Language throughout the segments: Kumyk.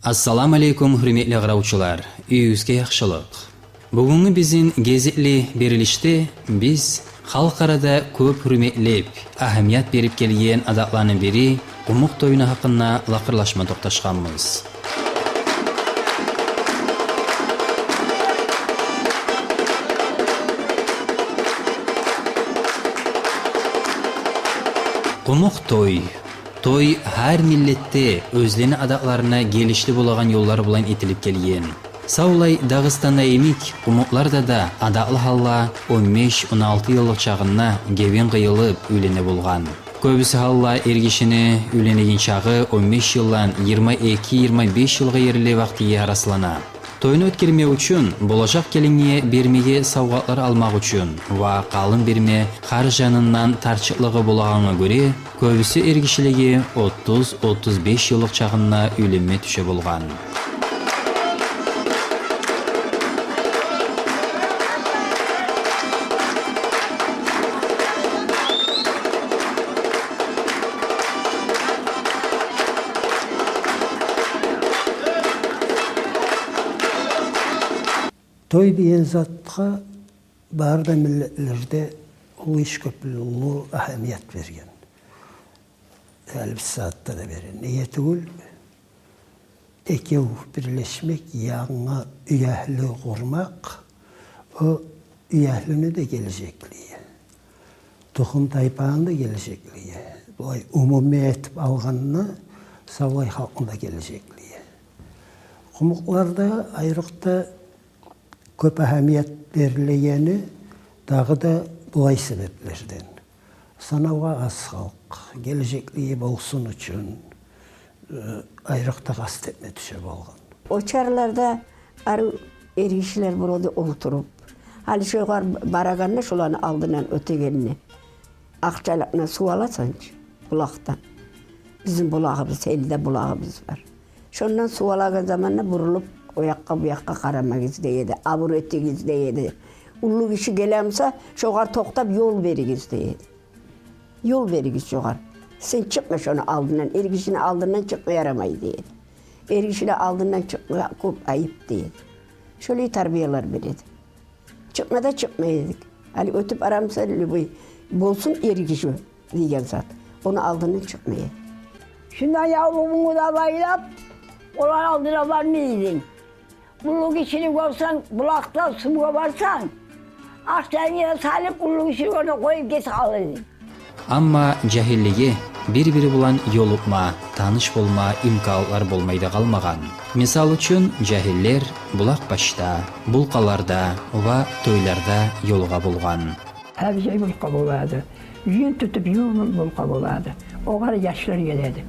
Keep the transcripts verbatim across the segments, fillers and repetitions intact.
Ассаламу алейкум, гьюрметли къаравчулар. Уьюгюзге яхшылыкъ. Бугюнгю бизин гезикли берилишде биз халкъ арада кёп гьюрметлеп, агьамият берип гелген адатланы бири къумукъ тоюну гьакъында лакъырлашма токъташгъанбыз. Къумукъ той. Той гьар миллетде оьзлени адатларына гелишли болагъан ёллар булан этилип гелген. Савлай Дагъыстанда йимик, къумукъларда да адатлы гьалда он беш, он алты йыллыкъ чагъында гебин къыйылып уьйлене болгъан. Кёбюсю гьалда эргишини уьйленеген чагъы он беш йылдан йигирма эки, йигирма беш йылгъа ерли вакътиге араслана. Тойну оьтгермек учун болажакъ гелинге бермеге савгъатлар алмакъ учун ва къалын берме гьар жанындан тарчыкълыгъы болагъангъа гёре, кёбюсю эргишилеге отуз, отуз беш йыллыкъ чагъында уьйленме тюше болгъан. Той деген затгъа бары да миллетлерде уллу иш кёп, уллу агьамият берген. Гьали бу сагьатда да бере. Неге тюгюл, экев бирлешмек, янгы уьягьлю къурмакъ, о уьягьлюню де гележеклиги, тухум-тайпаны да гележеклиги, булай умуми этип алгъанда, савлай халкъны да гележеклиги. Къумукъларда айрокъда кёп агьамият берилегени дагъы да булай себеплерден. Санавгъа аз халкъ, гележеклиги болсун учун, э, айрокъда къаст этме тюше болгъан. Очарларда арив эргишилер болады олтуруп. Гьали шогъар барагъанда, шоланы алдындан оьтегенде, акъчалыкъны сув аласан чы булакъдан. Бизин булагъыбыз, Селиде булагъыбыз бар. Шондан сув алагъан заманда бурулуп, о якъгъа, бу якъгъа къарамагъыз дей эди, абур этигиз дей эди. Уллу гиши геле буса, шогъар токътап, ёл беригиз дей эди. Ёл беригиз шогъар. Сен чыкъма шону алдындан, эргишини алдындан чыкъма ярамай дей эди. Эргишини алдындан чыкъма кёп айып дей эди. Шолай тарбиялар бере эди. Чыкъма да чыкъмай эдик. Гьали оьтюп бара буса, любой болсун эргиши деген зат, ону алдындан чыкъмай эдик. Шундан явлугъунгну да байлап, олар алдына бармай эдинг. Уллу гишини гёрсенг, булакъда сувгъа барсанг, акъчангны салып, уллу гишини оьрюне къоюп гетип къала эдинг. Амма жагьиллеге бир-бири булан ёлукъма, таныш болма имканлыкълар болмай да къалмагъан. Мисал учун, жагьиллер булакъ башда, булкъаларда ва тойларда ёлугъа болгъан. Гьабиже булкъа болады, жын тутуп, жын булкъа болады. Огъар яшлар геледи.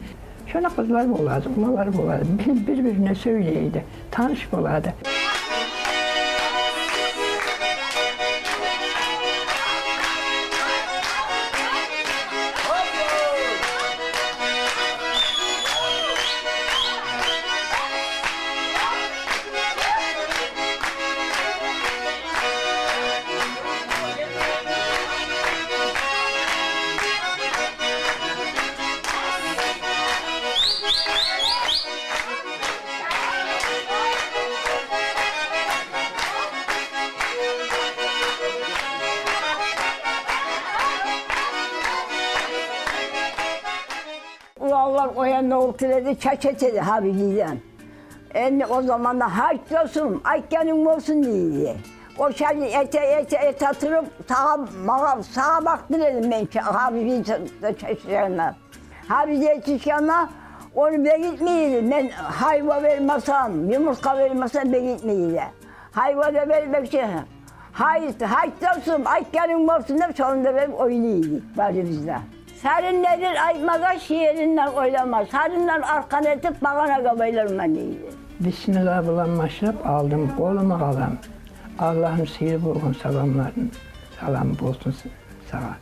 Шонда къызлар болады, уланлар болады. Бир-, бир-бирине сёйлейди, таныш болады. Уланлар оянда олтура эди, чач эте эди гьабижеден. Энни о заманда: «Гьайт, досум, айтгъанынг болсун», — дей эди. О чач эте, эте, эте туруп, сагъа, магъа, сагъа бакъдыра эдим мен ча-, гьабижени ча-, чачагъына. Гьабиже етишгенде, ону бегитмей эди. Мен гьайва бермесем, юмуртгъа бермесем, бегитмей эди. Гьайва да бермекчи. «Гьайт, гьайт, досум, айтгъанынг болсун», — деп, шону да берип ойнай эдик барыбыз да. Сарин недир айтмагъа, шииринден ойлама, сариндан аркъан этип, багъанагъа байланма, дей эди. Бисмилла булан башлап, алдым къолума къалам. Аллагьны сыйлы болгъан саламларын, саламы болсун с-, сагъа.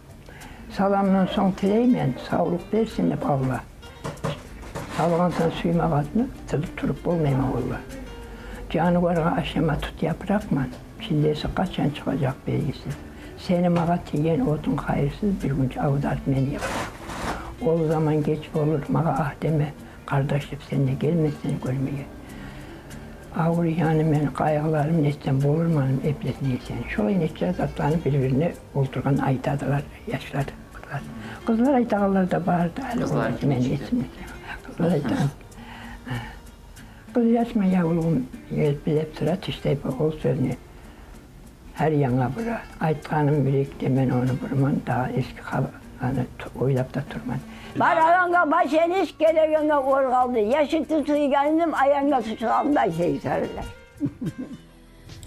Саламдан сонг тилеймен, савлукъ берсин деп Аллагь. Салгъансан сюймек атны, тилип туруп болмайман, валлагь. Жанываргъа ашама тут япыракъман, пиллеси къачан чыгъажакъ белгисиз. Сени магъа тийген отунг хайырсыз, бир гюн авдарып мени якъма. Ол заман геч болур магъа, агь, деме, къардаш деп, сен де гелмесенг гёрмеге. Авур яны, мен къайгъыларым нетсем болурман, эплетип нетсем. Шолай нече затланы бир-бирине олтургъан айтадылар яшлар, къызлар. Къызлар айтагъанлар да барды, гьали къызлар олар мен эсимде. Къызлар айтагъан. Къыз яшма, я уллум, гелип билип тура, тиштей ол сёзню гьар янгъа бура. Айтгъаным бир-эки де, мен ону бурман, дагъы эски хаб-, аны ту-, ойлап да турман. Барагъангъа баш эниш, гелегенге ор къалды. Яшыртып сыйгъаным аягъынга сучрагъанда айта эсерлер.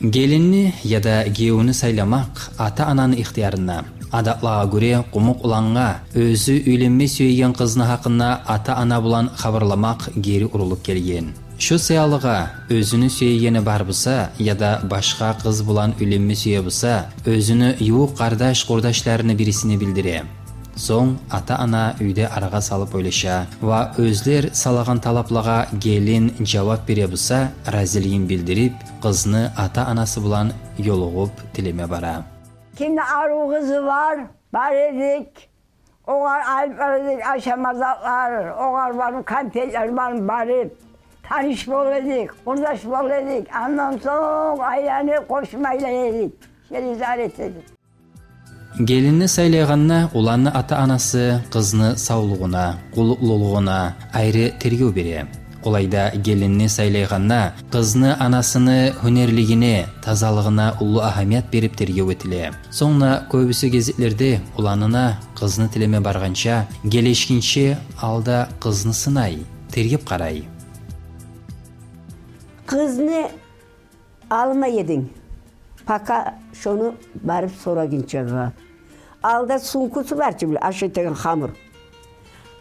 Гелинни яда гиевню сайламакъ ата-ананы ихтиярында. Адатлагъа гёре, къумукъ улангъа оьзю уьйленме сюеген къызны гьакъында ата-ана булан хабарламакъ гери урулуп гелген. Шо саялы гьа, оьзюню сюегени бар буса яда башгъа къыз булан уьйленме сюе буса, оьзюню ювукъ къардаш-къурдашларыны бирисине билдире. Сонг ата-ана уьйде арагъа салып ойлаша ва оьзлер салагъан талаплагъа гелин жавап бере буса, разилигин билдирип, къызны ата-анасы булан ёлугъуп тилеме бара. Кимни арив къызы бар, бар эдик. Огъар алып бара эдик ашама затлар, огъар барып конфетлер барып, барып таныш бола эдик, къурдаш бола эдик. Андан сонг айланып къошума айлана эдик. Шолай зат эте эдик. Гелинни сайлайгъанда уланны ата-анасы къызны савлугъуна, къуллукълулугъуна айры тергев бере. Олайда гелинни сайлайгъанда къызны анасыны гьюнерлигине, тазалыгъына уллу агьамият берип тергев этиле. Сонг да кёбюсю гезиклерде уланына къызны тилеме баргъанча, гелешгинче алда къызны сынай, тергеп къарай. Къызны алма эдинг, пока шону барып сорагъынчагъа. Алда сумкусу бар чы, биле, аш этеген хамур.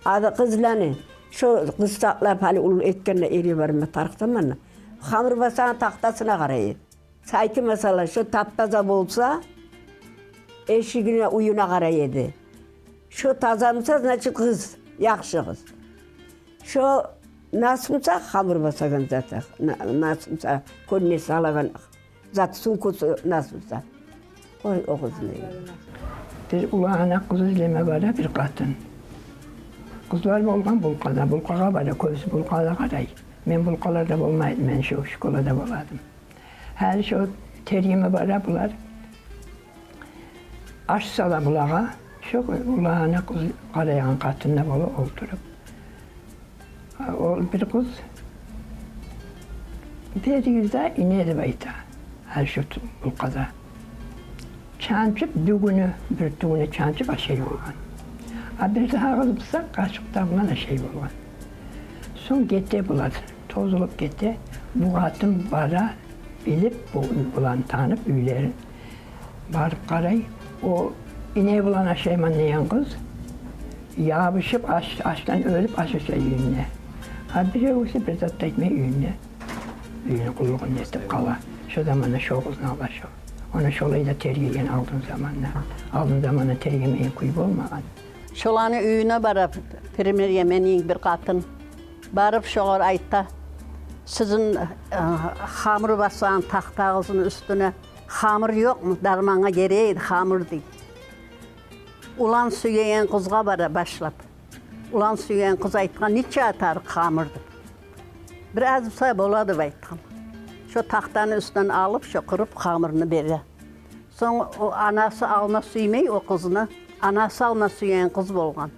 Ада къызланы, шо къызсакълап, гьали уллу этгенде, эрге барма тарыкъ заманда, хамур басагъан тахтасына къарай эди. Сайты, масала, шо тап-таза болса, эшигине, уьюне къарай эди. Шо таза буса, значит, къыз, яхшы къыз. Шо нас буса, хамур басагъан заты, на-, нас буса, кённе салагъан зат, сумкусу нас буса. Къой о къызны. Бир улан ана къыз излеме бара бир къатын. Къызлар болгъан Булкъада, Булкъагъа бара, кёбюсю Булкъада къарай. Мен Булкъаларда болмай эдим, мен шо школада бола эдим. Гьали шо тергеме бара булар. Аш сала булагъа, шо улан ана къыз къарайгъан къатын да бола олтуруп. О бир къыз, бир къыз да ине деп айта, гьали шо ту-, Булкъада. Чанчып, тюгюню, бир тюгюню чанчып ашай болгъан. А бирдагъы къыз буса, къашыкъ да булан ашай болгъан. Сонг гете булар, тозулуп гете. Бу къатын бара, билип, бу уьй булан танып уьйлерин. Барып къарай, о ине булан ашайман деген къыз ябушуп, ач-, ачдан оьлюп, ач ашай уьюнде. А биревюсю бир зат да этмей уьюнде. Уьюню къуллугъун этип къала. Шо заманда шо къызны ала шо. Ону шолай да тергеген алдын заманда. Алдын заманда тергемеген кюй болмагъан. Шоланы уьюне бара, примерге, мени йимик бир къатын. Барып шогъар айта: «Сизин, э, хамур басагъан тахтагъызны уьстюне хамур ёкъму? Дармангъа герек эди хамур», — дей. Улан сюеген къызгъа бара башлап. Улан сюеген къыз айтгъан: «Нече тарыкъ хамур?» — деп. «Бир аз буса бола», — деп айтгъан. Шо тахтаны уьстюнден алып, шо къырып хамурну бере. Сонг о анасы алма сюймей о къызны, анасы алма сюйген къыз болгъан.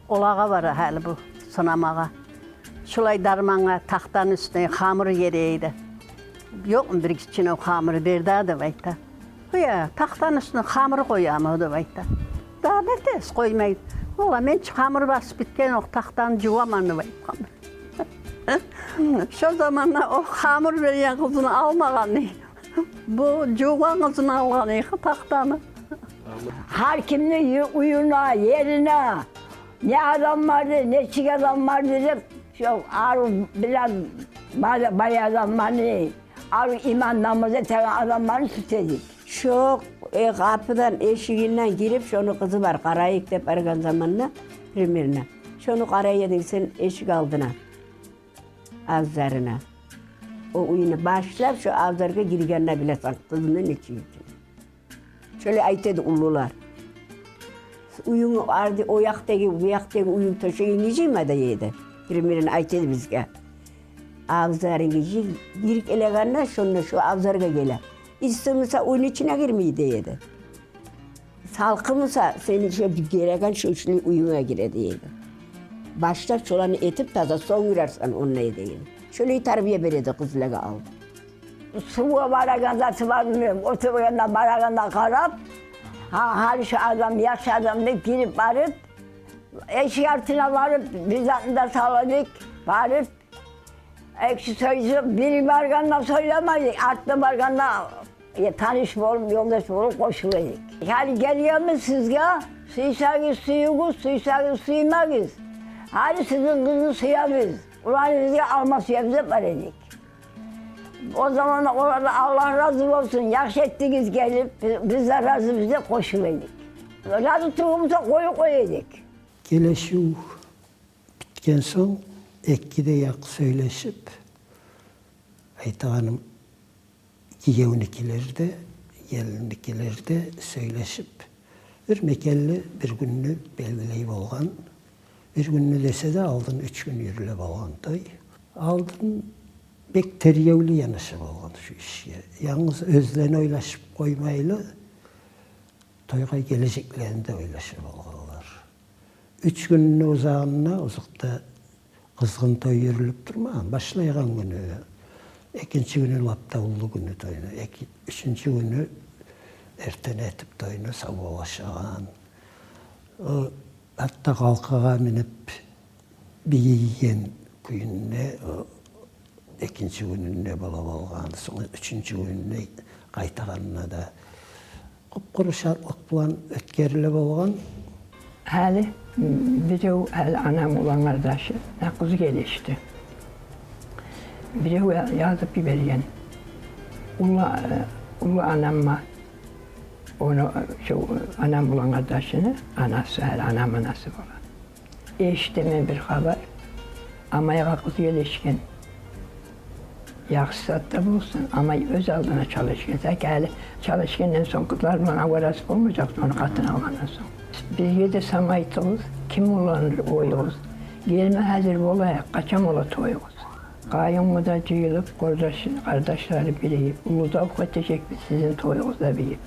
Олагъа бара гьали бу сынамагъа. Шулай дармангъа тахтаны уьстюне хамур герек эди. «Ёкъму бир гиччинев хамур, бер дагъы», — деп айта. «Къоя, тахтаны уьстюне хамур къоямы?» — деп айта. «Дагъы не этесиз, къоймай». «Валлагь, мен чи хамур басып битген ёкъ, тахтаны жуваман», — деп айтгъан. Шо заманда о хамур берген къызны алмагъан, бу жувгъан къызны алгъан экен тахтаны. Гьар кимни ю-, уьюне, ерине, не адам барды, нечик адам барды деп, шо арив билен бай, бай адамланы, арив иман намаз этеген адамланы тюте эдик. Шо, э, къапудан, эшигинден гирип, шону къызы бар, къарайыкъ деп баргъан заманда, примерно, шону къарай эдинг сен эшик алдына, абзарына. О уьйню башлап, шо абзаргъа гиргенде билесен къызны нечик экенин. Шолай айта эди уллулар. Уьюнгню арды, о якъдагъы, бу якъдагъы уьюнг тёшегинг жыйма дей эди. Примерно айта эди бизге. Абзарынг ичи гиргелегенде, шонда шо абзаргъа геле. Исси буса, уьйню ичине гирмей дей эди. Салкъын буса, сени шо гелеген шо ичли уьюнге гире дей эди. Башлап шоланы этип таза, сонг гирерсен онда дей эди. Шолай тарбия бере эди къызлагъа алып. Сувгъа барагъанда, сувгъа, билмеймен, оьтюп барагъанда, барагъанда къарап, гьа, гьали шо адам яхшы адам деп гирип барып, эшик артына барып, бир затны да сала эдик, барып, эки сёз, бири баргъанда сёйлемей эдик, артда баргъанда, э, таныш болуп, ёлдаш болуп къошула эдик. Гьали гелгенбиз сизге, сюйсегиз сююгюз, сюйсегиз сюймегиз. Гьали сизин къызны сюебиз, уланы бизге алма сюебиз деп бар эдик. О заман олар да: «Аллагь рази болсун, яхшы этдигиз гелип, биз де разибиз», — деп къошула эдик. Рази тюгюл буса, къоюп къоя эдик. Гелешив битген сонг, экки де якъ сёйлешип, айтагъаным, гиевнюкилер де, гелинникилер де сёйлешип, бир мекенли бир гюнню белгилей болгъан. Бир гюнню десе де, алдын уьч гюн юрюле болгъан той. Алдын бек тергевлю янаша болгъан шу ишге. Янгыз оьзлени ойлашып къоймайлы, тойгъа гележеклени де ойлаша болгъанлар. Уьч гюнню узагъында, узакъда къызгъын той юрюлюп турмагъан. Башлайгъан гюню, экинчи гюню лап да уллу гюню тойну, эки, уьчюнчю гюню эртен этип тойну савболлашагъан. О, гьатта къалкъагъа минип, бийийген кюйюнде, о, экинчи гюнюнде бола болгъан, сонг уьчюнчю гюнюнде къайтагъанына да къуп-къуру шатлыкъ булан оьтгериле болгъан. Гьали, м, бирев, гьали анам улан къардашы, накъуз гелешди. Бирев я-, язып йиберген. Уллу, э, уллу анамма, ону, э, шо, анам улан къардашыны анасы, гьали анам анасы бола. Эшитемен бир хабар, амайгъа къыз гелешген. Яхшы зат да болсун, амай оьз алдына чалышгъан. Саки гьали чалышгъандан сонг, къызлар булан аварасы болмажакъ, ону къатын алгъандан сонг. Бизге де сама айтыгъыз, ким уланыр оюгъуз? Гелме гьазир болайыкъ, къачан бола тоюгъуз? Къайынму да жыйылып, къардаш-, къардашлары бирейип, уллу завкъ этежекбиз сизин тоюгъузда бийип.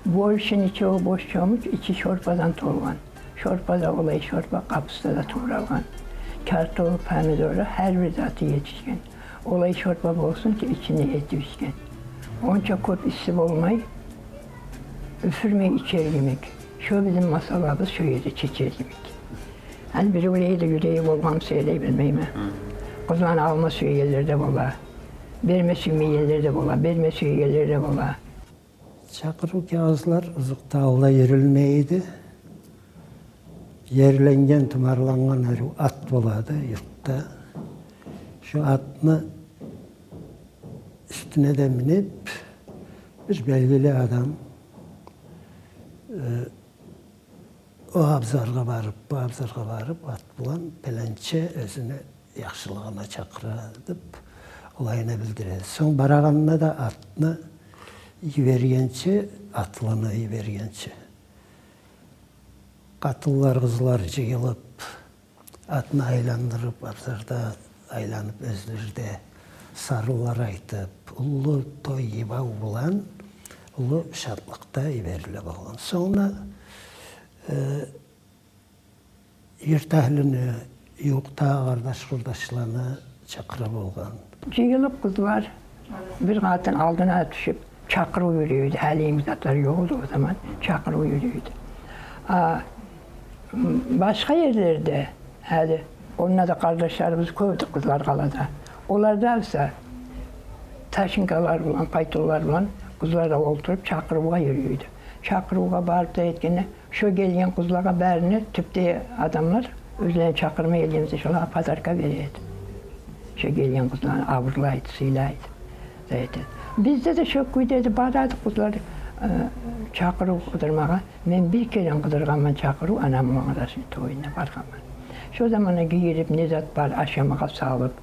Борщну ичеви бош чомуч, ичи шорпадан толгъан. Шорпада олай шорпа, капуста да тувралгъан. Картофу, помидору, гьар бир заты етишген. Олай шорпа болсун ки, ичинде эт бишген. Онча кёп исси болмай, уьфюрмей ичер йимик. Шо бизин масъалабыз, шо ерде чечер йимик. Гьали биревлени де юреги болгъан сыйлай, билмеймен. Къызланы алма сюегенлер де бола, берме сюймейгенлер де бола, берме сюегенлер де бола. Чакъырыв кагъызлар узакъда алда юрюлмей эди. Ерленген, тумарлангъан арив ат бола эди юртда. Шо атны уьстюне де минип, бир белгили адам, э, о абзаргъа барып, бу абзаргъа барып, ат булан пеленче оьзюню яхшылыгъына чакъыра деп, олайына билдире. Сонг барагъанда да атны йибергенче, атлыны йибергенче, къатынлар, къызлар жыйылып, атны айландырып, абзарда айланып, оьзлер де сарынлар айтып, уллу той йыбав булан, уллу шатлыкъда йибериле болгъан. Сонг да, э, юрт агьлюню, ювукъдагъы къардаш-къурдашланы чакъыра болгъан. Жыйылып къызлар, бир къатын алдына тюшюп, чакъырыв юрюй эди. Гьали йимик затлар ёкъ эди о заман, чакъырыв юрюй эди. А, м, башгъа ерлерде, гьали, онда да къардашларыбыз кёп эди къызлар къалада. Оларда буса ташинкалар булан, пайтонлар булан къызлар да олтуруп, чакъырывгъа юрюй эди. Чакъырывгъа барып да этгенде, шо гелген къызлагъа барына тюпде адамлар оьзлерин чакъырма гелгенде шолагъа подарка бере эди. Шо гелген къызланы абурлай эди, сыйлай эди. Бизде де шо кюйде эди, бара эди къызлар, э, чакъырыв къыдырмагъа. Мен бир керен къыдыргъанман чакъырыв, анам улан къардашыны тоюна баргъанман. Шо заманда гийирип, не зат бар, ашамагъа салып,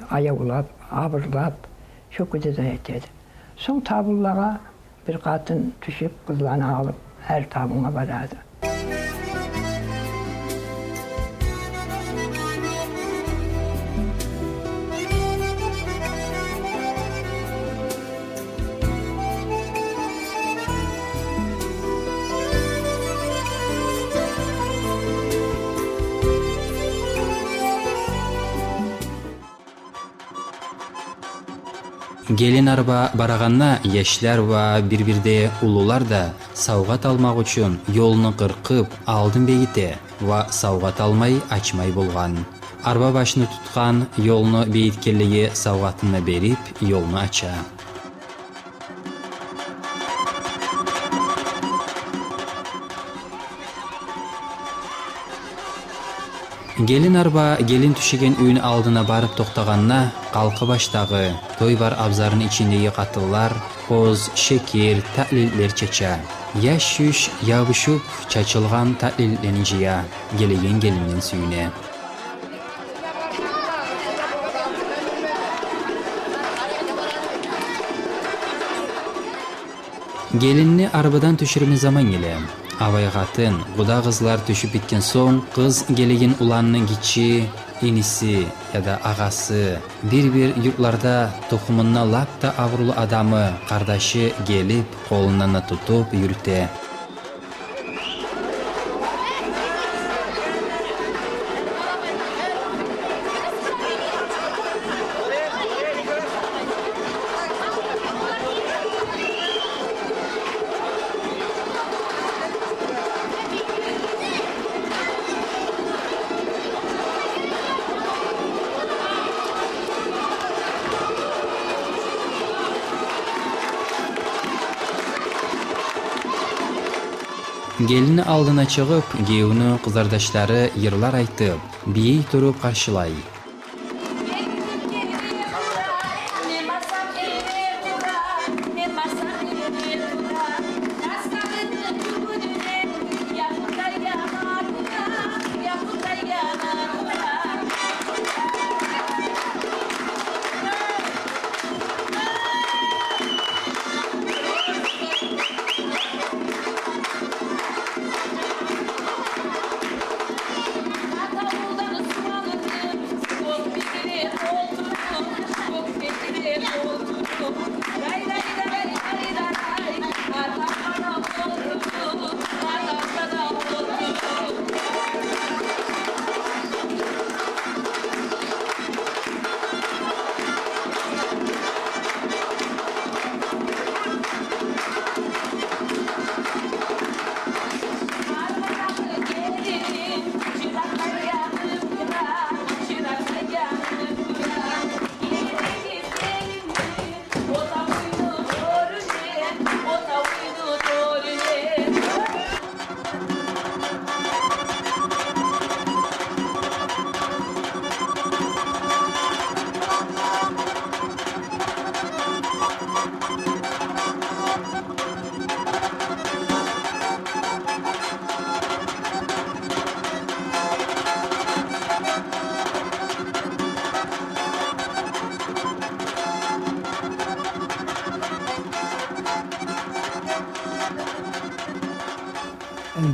аявлап, абурлап, шо кюйде де эте эди. Сонг табунлагъа бир къатын тюшюп, къызланы алып, гьар табунгъа бара эди. Гелин арба барагъанда, яшлар ва бир-бирде уллулар да савгъат алмакъ учун ёлну къыркъып, алдын бегите ва савгъат алмай ачмай болгъан. Арба башны тутгъан ёлну бегитгенлеге савгъатын берип, ёлну ача. Гелин арба гелин тюшеген уьйню алдына барып токътагъанда, къалкъы башдагъы, той бар абзарны ичиндеги къатынлар къоз, шекер, татлиликлер чача. Яш-юш ябушуп, чачылгъан татлиликлени жыя, гелеген гелинден сююне. Гелинни арбадан тюшюрме заман геле. Авай къатын, къуда къызлар тюшюп битген сонг, къыз гелеген уланны гиччи иниси яда агъасы, бир-бир юртларда тухумунда лап да абурлу адамы, къардашы гелип, къолундан да тутуп юрюте. Гелинни алдына чыгъып, гиевню къызардашлары йырлар айтып, бийий туруп къаршылай.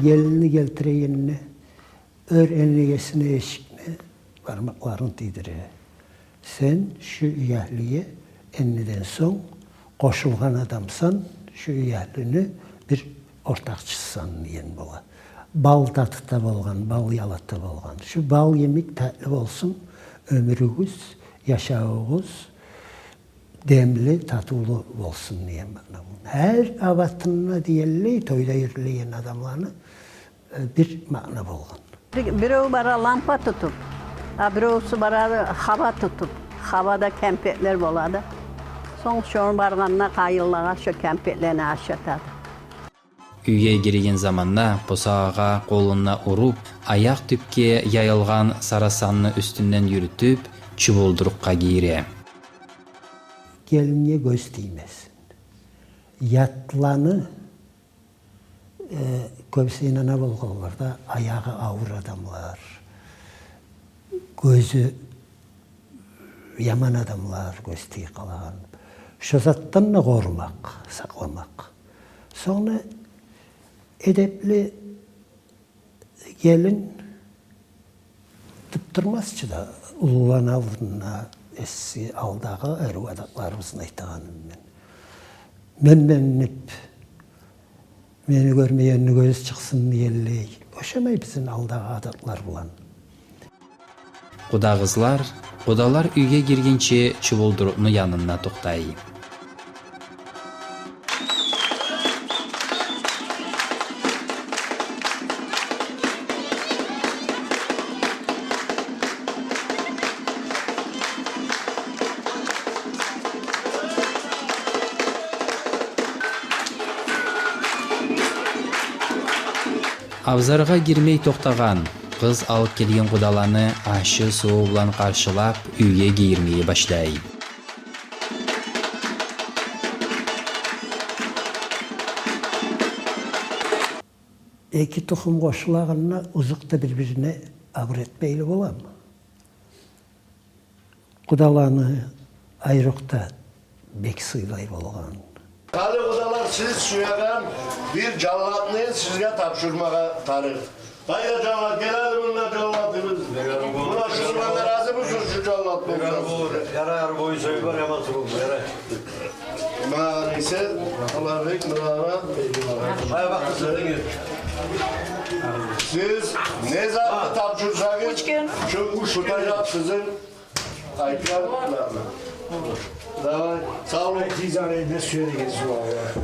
Гелинни гелтирегенде, оьр эннигесине эшикни бармакъларын тийдире. Сен шу уьягьлюге энниден сонг къошулгъан адамсан, шу уьягьлюню бир ортакъчысысан деген бола. Бал татыта болгъан, бал ялата болгъан. Шу бал йимик татли болсун оьмюрюгюз, яшавугъуз демли, татывлу болсун деген маъна. Гьар абатында дегенлей, тойда юрюлеген адамланы, э, бир маъна болгъан. Бир-, бирев бара лампа тутуп, а биревсю бара хаба тутуп. Хабада кемпетлер болады. Сонг шону баргъанда къайынлагъа шо кемпетлени ашатады. Уьйге гирген заманда босагъагъа къолун да уруп, аякъ тюпге яйылгъан сарасанны уьстюнден юрютюп, чубулдурукъгъа гийире. Гелинге гёз тиймесин. Ятланы, э, кёбюсю инана болгъанлар да, аягъы авур адамлар, гёзю яман адамлар гёз тийип къалагъан. Шо затдан да къорумакъ, сакъламакъ. Сонг эдепли гелин тюп турмас чы да, уллуланы алдында, эсги алдагъы арив адатларыбызны айтагъаным мен. Мен-мен деп, мени гёрмегенни гёзю чыкъсын дегенлей, ошамай бизин алдагъы адатлар булан. Къудагъызлар Къудалар уьйге гиргинче чубулдурукъну янында токътай. Абзаргъа гирмей токътагъан, къыз алып гелген къудаланы ашы-суву булан къаршылап, уьйге гийирмеге башлай. Эки тухум къошулагъанда, узукъда бир-бирине абур этмейли боламы? Къудаланы айрокъда бек сыйлай болгъан. Къали къудалар, сиз сюеген бир жаллатны сизге тапшурмагъа тарыкъ. Къайда жаллат? Гел гьали мунда жаллатыбыз. Муна шугъар разы бусуз шу жаллат болса? Ярай, ярай, бою-сою бар, яман турулду, ярай. Магъа эсе, Аллагь бек, мунагъа. Ай, бакъ, сиздеги. Сиз не затны тапшурсагъыз, шу уьч тажап сизин айтгъан. Давай, сав болугъуз. Тиз арада сюе деген суал бар.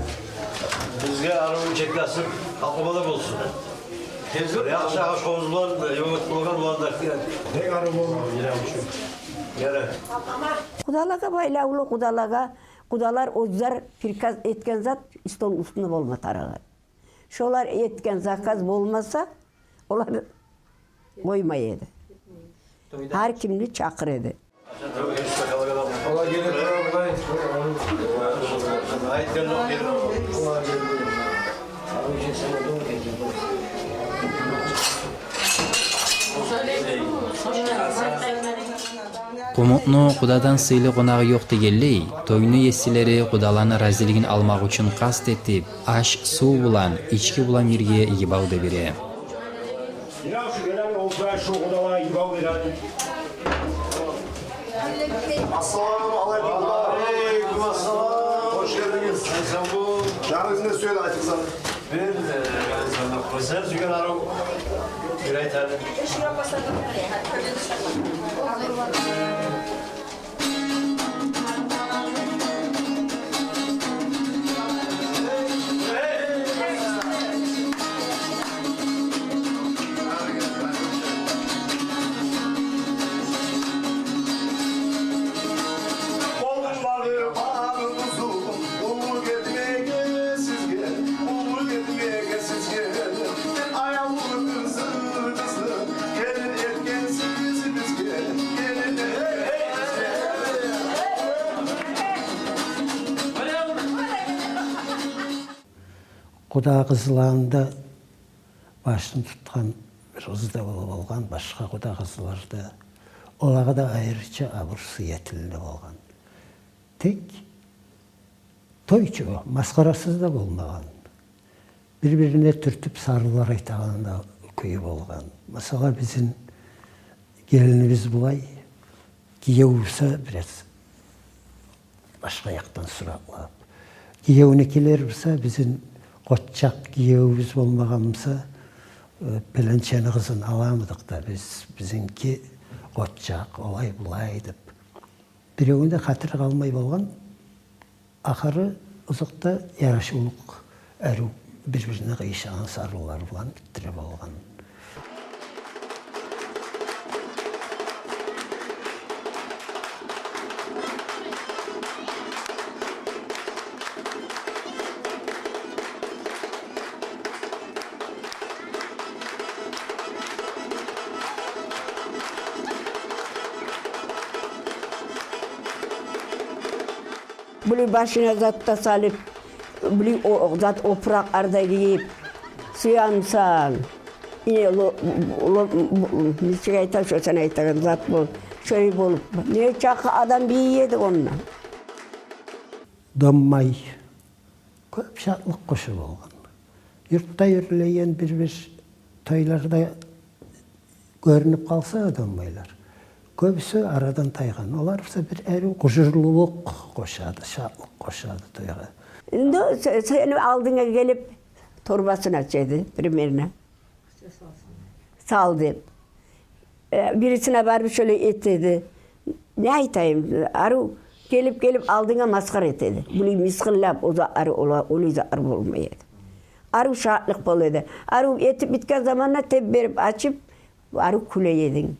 Бизге арив чекасып, халкъыма да болсун. Яхшы аш-къозулар, ёмек болгъан валда. Бек арив болгъан. Ярай. Къудалагъа байлавлу, къудалагъа, къудалар оьзлер приказ этген зат стол уьстюнде болма тарыкъ. Шолар этген заказ болмаса, олар къоймай эди. Гьар кимни чакъыра эди. Къумукъну къудадан сыйлы къонагъы ёкъ дегенлей, тойну есилери къудаланы разилигин алмакъ учун къаст этип, аш-сув булан, ички булан бирге йыбав да бере. Ассаламу алейкум. Ва алейкум ассалам. Хош гелдигиз. Жаныгъыз не сюе, айтыгъыз. Бир, э, сен сюйген арив бир айт гьали. Къуда къызланы да башын тутгъан бир къыз да бола болгъан, башгъа къуда къызлар да, олагъа да айрыча абур-сый этиле болгъан. Тек той чу масхарасыз да болмагъан. Бир-бирине тюртюп сарынлар айтагъан да кюю болгъан. Масала, бизин гелинибиз булай, гиев буса бираз башгъа якъдан суратлап. Гиевнюкилер буса, бизин къоччакъ гиевюбюз болмагъан буса, э, пеленчени къызын аламыдыкъ да биз, бизинки къоччакъ, олай-булай деп. Биревню де хатири къалмай болгъан. Ахыры узакъда ярашывлукъ, арив, бир-бирине къыйышагъан сарынлар булан битдире болгъан. Булай башына зат да салып, булай о-, зат, опуракълар да гийип, сюемсен, ине ло-, ло-, нечик айта, шо сен айтагъан зат бол, шолай болуп. Не чакъы адам бийий эди онда. Домбай кёп шатлыкъ къушу болгъан. Юртда юрюлеген бир-бир тойларда гёрюнюп къалса домбайлар, кёбюсю арадан тайгъан. Олар буса бир арив къужурлулукъ къошады, шатлыкъ къошады тойгъа. Энди се-, сени алдынга гелип, торбасын ача эди, примерно. Сал деп. Э, бирисине барып шолай эте эди. Не айтайым, арив гелип-гелип алдынга масхара этеди. Булай мысгъыллап, о затлар, ола-, олай затлар болмай эди. Арив шатлыкъ бола эди. Арив этип битген заманда теп берип ачып, арив кюлей эдинг.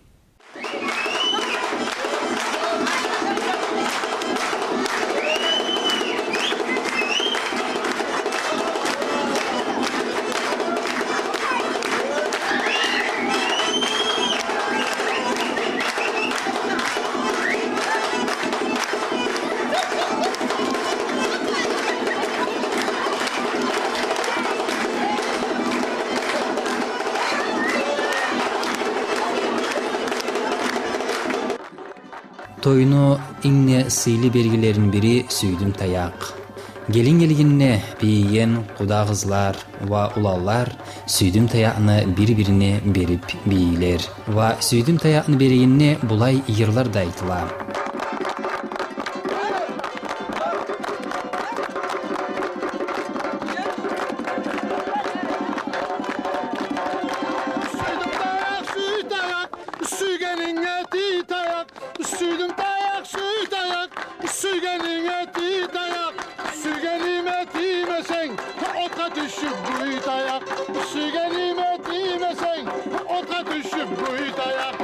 Тойну инг де сыйлы белгилерин бири сюйдюм таякъ. Гелин гелгенде бийийген къудагъызлар ва уланлар сюйдюм таякъны бир-бирине берип бийийлер. Ва сюйдюм таякъны бергенде булай йырлар да айтыла. Сюйдюм таякъ, сюй таякъ, сюйгенинге тий таякъ. Сюйдюм таякъ, сюй таякъ, сюйгенинге тий таякъ. Сюйгениме тиймесенг, отгъа тюшюп гюй таякъ. Сюйгениме тиймесенг, отгъа тюшюп гюй таякъ.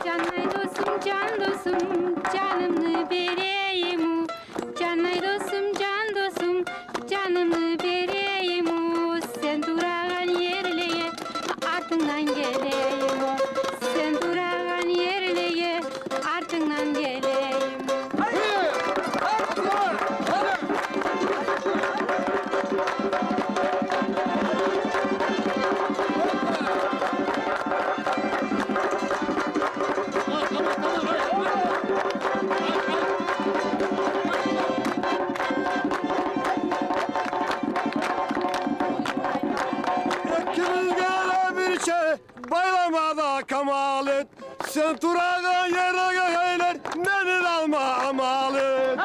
Жанай досум, жан досум, жанымны берейим. Жанай досум, жан досум, жанымны берейим о, сен турагъан ерлеге артынгдан гелейим о, сен турагъан ерлеге артынгдан гелейим о. Экибизге де бирче байламада камал эт. Сен турагъан ерге гелер, мени де алма амал эт.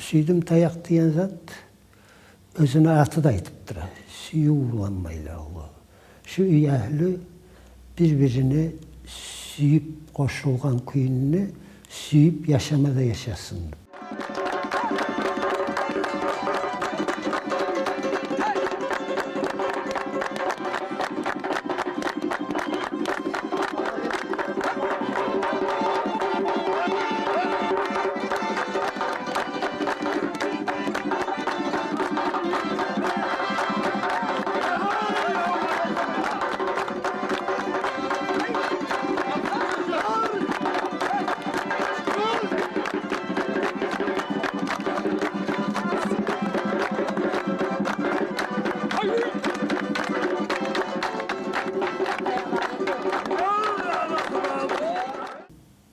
Сюйдюм таякъ деген зат оьзюню аты да айтып тура. Сююв уланмайлы авлу. Шу уьй агьлю бир-бирине сююп къошулгъан кюйню сююп яшама да яшасын.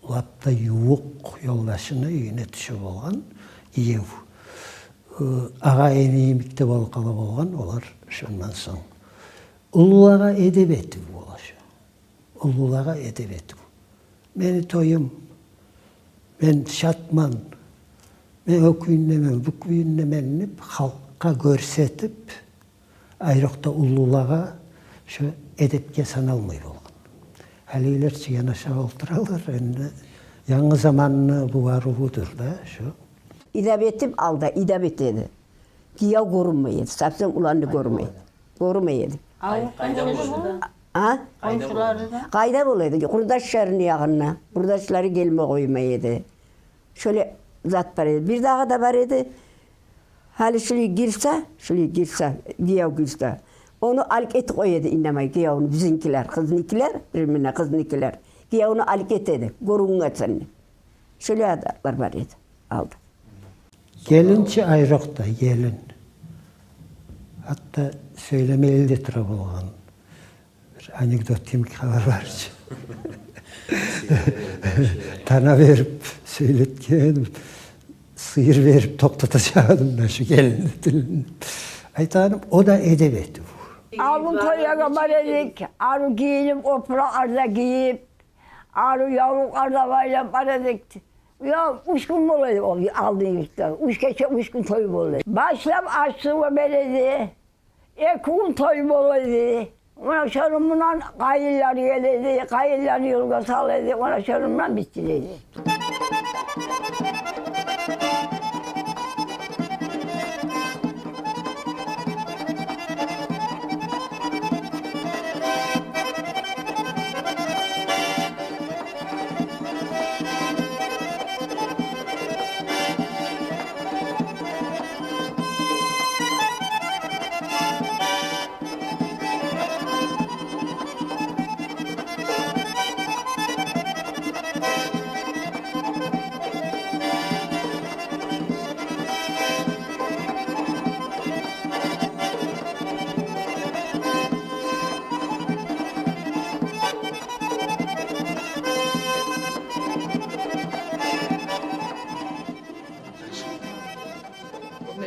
Лап да ювукъ ёлдашыны уьюне тюше болгъан гиев. Э, агъа-ини йимик де болуп къала болгъан олар шондан сонг. Уллулагъа эдеп этив бола шу. Уллулагъа эдеп этив. Мени тоюм, мен шатман, мен о кюйюндемен, бу кюйюндемен деп халкъгъа гёрсетип, айрокъда уллулагъа шу эдепге саналмай болгъан. Гьалилер чи янаша олтуралар, энди янгы заманны бу барывудур да шу. Идап этип алда, идап этеди. Гиев гёрюнмей эди, совсем уланны гёрмей эди. Гёрмей эди. Къайда бола эди? А? Къайда бола эди? Къурдашларыны ягъында. Къайда бола эди? Къурдашларыны ягъында. Къурдашлары гелме къоймай эди. Шолай зат бар эди. Бирдагъы да бар эди. Гьали шулай гирсе, шулай гирсе, гиев гирсе, Ону алып гетип къоя эди, инамай, гиевню, бизинкилер, къызныкилер, бир-бирине къызныкилер. Гиевню алып гете эди, гёрюнмесин деп. Шолай адатлар бар эди алда. Гелин чи айрокъда, гелин. Гьатта сёйлемейли де тура болгъан. Бир анекдот йимик хабар бар чы. Тана берип сёйлетген, сыйыр берип токътатажакъ эдим мен шу гелинни тилин. Айтагъаным, о да эдеп этип. Алдын тойлагъа бар эдик, арив гийинип, опуракълар да гийип, арив явлукълар да байлап бар эдик. Я, уьч гюн бола эди о алдын юртда. Уьч гече, уьч гюн той бола эди. Башлап аш-сув бере эди. Эки гюн той бола эди. Муна шону булан къайынлар геле эди, къайынлар ёлгъа сала эди, муна шону булан битдире эди.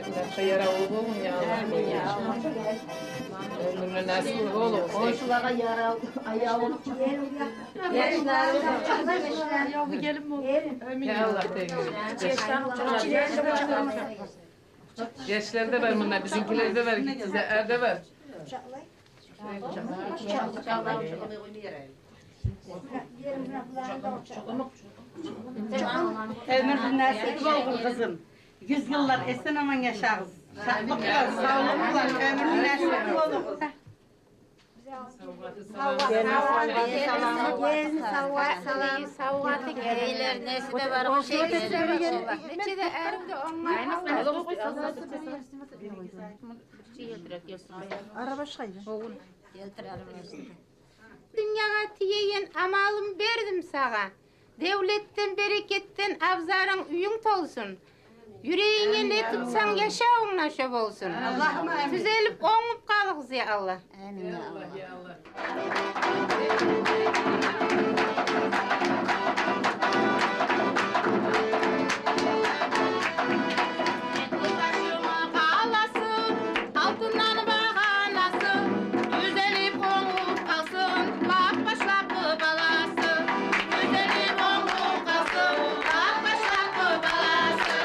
Гьюрметли, яравлу болугъуз, я Аллагь. Амин, я Аллагь. Оьмюрюне насип болугъуз. Къоншулагъа ярав, аявлу. Яшларыбыз. Яшларыбыз. Амин, я Аллагь. Яшлар да бар мунда, бизинкилер де бар, гитизлер де бар. Оьмюр насип болгъур, къызым. Юз йыллар эсен-аман яшагъыз. Шатлыкъ булан, савлукъ булан оьмюр насип болгъур. Гелин савгъат салам. Савгъаты гелин. Неси де бар. Нече де эринде онгай. Арабаш къайда? Гелтир арабашны. Дюньягъа тиеген амалым бердим сагъа. Девлетден, берекетден абзарынг, уьюнг толсун. Юрегинге не тутсанг, яшавунг да шо болсун. Аллагьумма амин. Тюзелип, онгуп къалыгъыз, я Аллагь. Амин, я Аллагь. Къаласы, алтындан багъанасы, тюзелип, онгуп къалсын, лап башлапгъы баласы. Тюзелип, онгуп къалсын, лап башлапгъы баласы.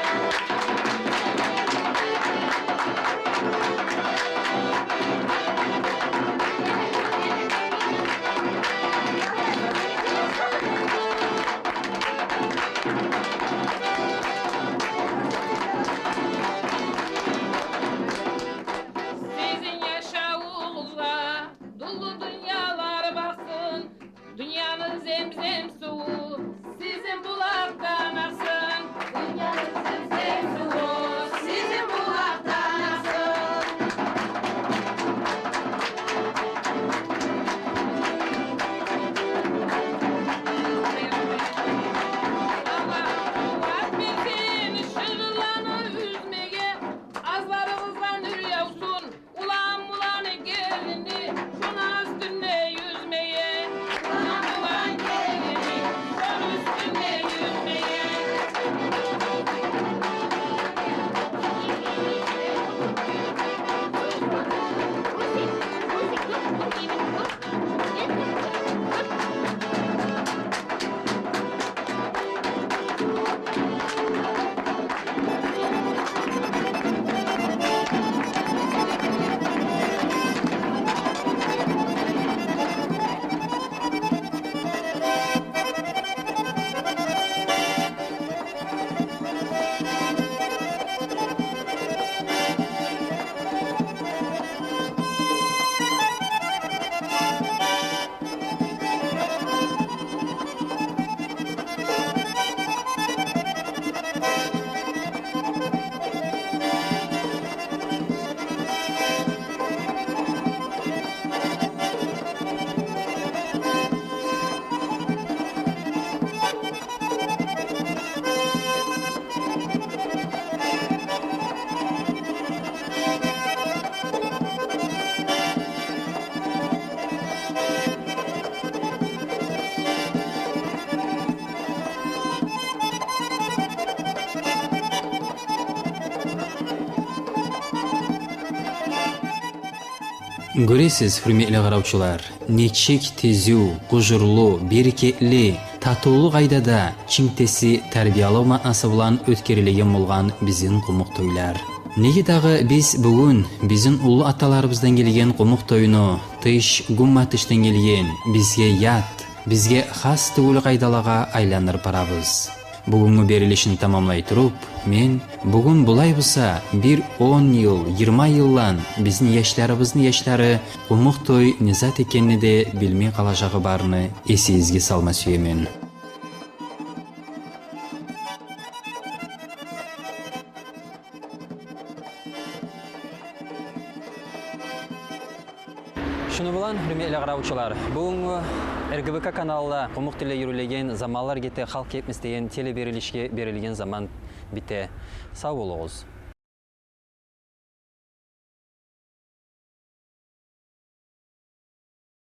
Гёресиз, гьюрметли къаравчулар, нечик тизив, къужурлу, берекетли, татывлу къайдада чинтеси тарбиялав маънасы булан оьтгерилеген болгъан бизин къумукъ тойлар. Неге дагъы биз бугюн бизин уллу аталарыбыздан гелген къумукъ тойну тыш, гюнбатышдан гелген, бизге ят, бизге хас тюгюл къайдалагъа айландырып барабыз? Бугюнгю берилишни тамамлай туруп, мен бугюн булай буса, бир он йыл, йигирма йылдан бизин яшларыбызны яшлары къумукъ той не зат экенни де билмей къалажагъы барны эсигизге салма сюемен. Шуну булан, гьюрметли къаравчулар, бугюнгю РГВК каналда къумукъ тилде юрюлеген «Заманлар гете, халкъ гетмес» деген телеберилишге берилген заман бите. Сав болугъуз.